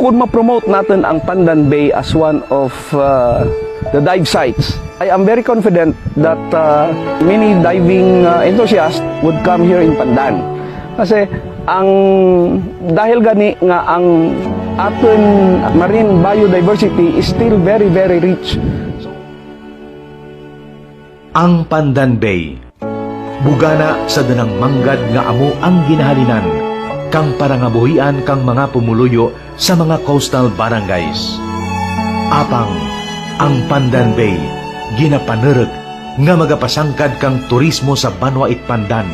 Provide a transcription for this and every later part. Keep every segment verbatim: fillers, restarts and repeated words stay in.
Kung ma-promote natun ang Pandan Bay as one of, uh, the dive sites, I am very confident that, uh, many diving, uh, enthusiasts would come here in Pandan. Kasi ang, dahil gani nga ang atun marine biodiversity is still very, very rich. Ang Pandan Bay, bugana sa dunang manggad nga amo ang ginahalinan kang parangabuhian kang mga pumuluyo sa mga coastal barangays. Apang, ang Pandan Bay, ginapanurug nga magapasangkad kang turismo sa Banwa it Pandan,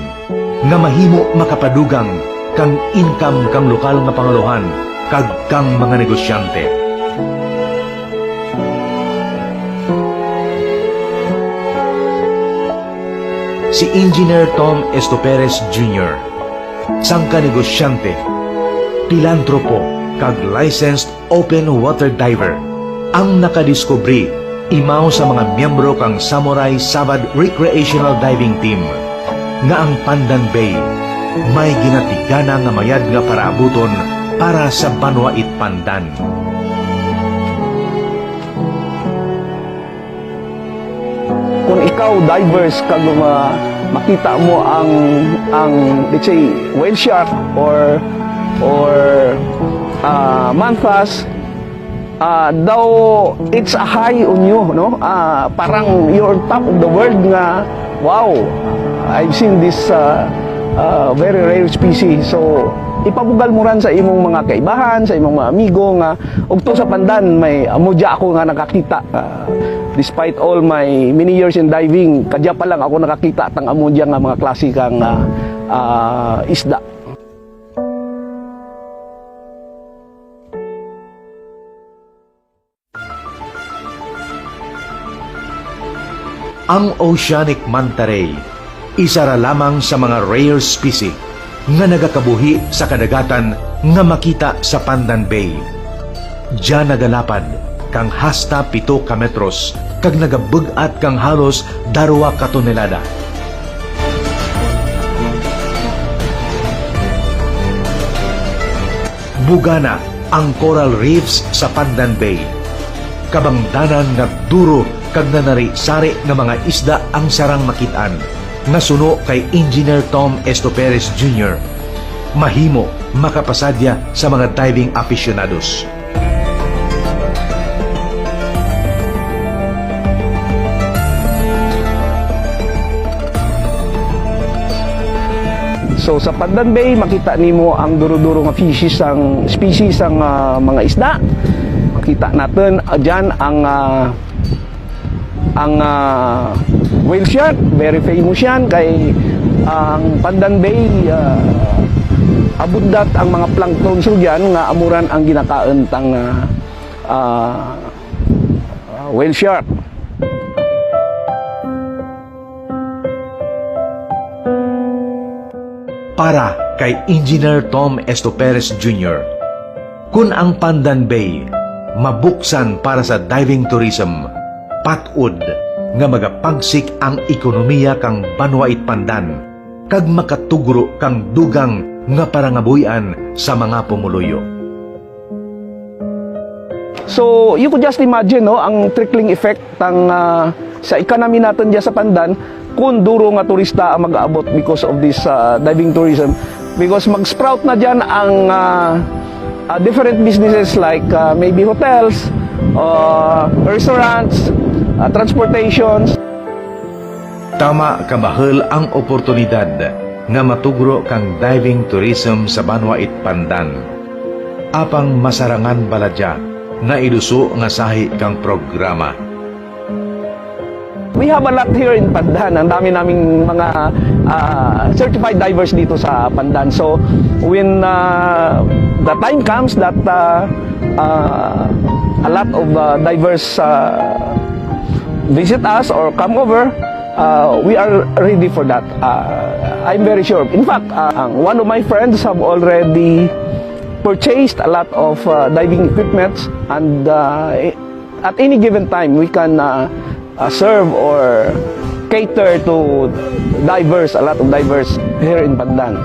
nga mahimo makapadugang kang income kang lokal nga pangaluhan kag kang mga negosyante. Si Engineer Tom Estoperes Junior, sangka negosyante, pilantropo, kag licensed open water diver, ang nakadiskubre, imaw sa mga miyembro kang Samurai Sabad Recreational Diving Team, nga ang Pandan Bay may ginatigana nga mayad nga paraabuton para sa Banwa it Pandan. Kung ikaw divers kag ma-, makita mo ang, ang, let's say, whale shark or, or, ah, mantas, ah, daw it's a high on you, no? Ah, parang you're on top of the world nga, "Wow, I've seen this, ah, ah, very rare species." So, ipabugal mo ran sa imong mga kaibahan, sa imong mga amigo nga, "Ugto sa Pandan, may amo dya ako nga nakakita." Ah, despite all my many years in diving, kadya pa lang ako nakakita tang amo dya nga mga klase kang, ah, ah, isda. Ang oceanic manta ray, isara lamang sa mga rare species nga nagakabuhi sa kadagatan nga makita sa Pandan Bay. Dya nagalapad kang hasta pito ka metros kag nagabug-at kang halos darwa ka tonelada. Bugana ang coral reefs sa Pandan Bay. Kabangdanan nga duro kag nanari-sari nga mga isda ang sarang makit-an, nga suno kay Engineer Tom Estoperes Junior. Mahimo makapasadya sa mga diving aficionados. So, sa Pandan Bay, makita nimo ang duro-duro nga fishes, ang species, ang, ah, mga isda. Makita natun, ah, dyan ang, ah, ang, ah, whale shark, very famous yan kay ang Pandan Bay, ah, abundat ang mga plankton sa dyan nga amo ran ang ginakaun tang, ah, ah, ah, whale shark. Para kay Engineer Tom Estoperes Junior, kun ang Pandan Bay mabuksan para sa diving tourism, pat-od nga magapagsik ang ekonomiya kang Banwa it Pandan, kag makatugro kang dugang nga parangabuhian sa mga pumuluyo. So, you could just imagine, no, ang trickling effect tang, ah, sa economy natun dyan sa Pandan, kun duro nga turista ang mag-aabot because of this, ah, diving tourism. Because mag-sprout na dyan ang, ah, ah, different businesses like, ah, maybe hotels, ah, restaurants, ah, transportations. Tama ka bahul ang oportunidad nga matugro kang diving tourism sa Banwa it Pandan. Apang masarangan bala dya nga iduso nga sahi kang programa. We have a lot here in Pandan. Ang dami naming mga, ah, certified divers dito sa Pandan. So, when, ah, the time comes that, ah, ah, a lot of, ah, divers, ah, visit us or come over, uh, we are ready for that. Uh, I'm very sure. In fact, uh, one of my friends have already purchased a lot of, uh, diving equipments, and, uh, at any given time, we can, uh, uh, serve or cater to divers, a lot of divers here in Pandan.